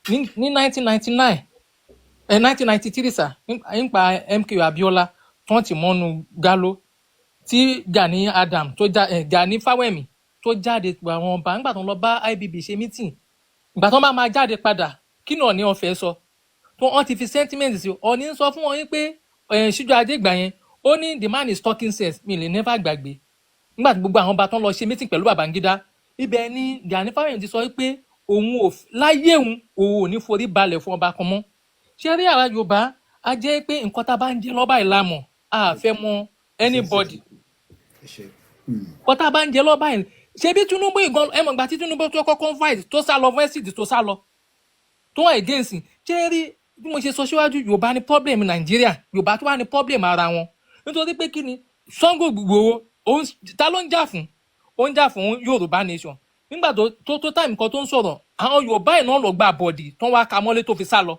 Ní 1999, 1993 sir, nípa MKO Abiola tí wọ́n ti mọ́nu gálò, tí Gani Adam tó já Gani Fáwẹ́mì tó jáde pé àwọn ọba nígbà tó ń lọ bá IBB ṣe meeting, ìgbà tó bá máa jáde padà, kí náà ni wọ́n fẹ́ sọ tó wọ́n ti fi sentiment sí? Ọ̀ní ń sọ fún wọn yín pé Síjúadé ìgbà yẹn, ó ní, "The man is talking sense." Mi lè never gbàgbé nígbà tí gbogbo àwọn ọba tó ń lọ ṣe meeting pẹ̀lú Babangida, ibẹ̀ ni Gani Fáwẹ́mì ti sọ pé òun ò láyé òun, òun ò ní forí balẹ̀ fún ọba kan mọ́. Ṣé rí, àwa Yorùbá a jẹ́ pé nǹkan tá a bá ń jẹ lọ́ba ìlàmọ̀, a fẹ́ mọ anybody. Ẹ ṣe. Nǹkan tá a bá ń jẹ lọ́ba yìí, ṣé bí Tinubu ìgan, ẹ mọ̀ gbà tí Tinubu tó kọ́kọ́ fight, tó sá lọ fún exit, tó sá lọ, tó wà against. Ṣé rí, bí mo ṣe sọ síwájú, Yorùbá ní problem Nàìjíríà, Yorùbá tó wà ní problem ara wọn. Nítorí pé kí ni Sango Ìgbòho ta ló ń jà fún? Ó ń jà fún Yorùbá nation. Nígbà tó tó time kan tó ń sọ̀rọ̀, àwọn Yorùbá yìí náà lọ gba bọ̀dì tó ń wá ka mọ́lé tó fi sá lọ.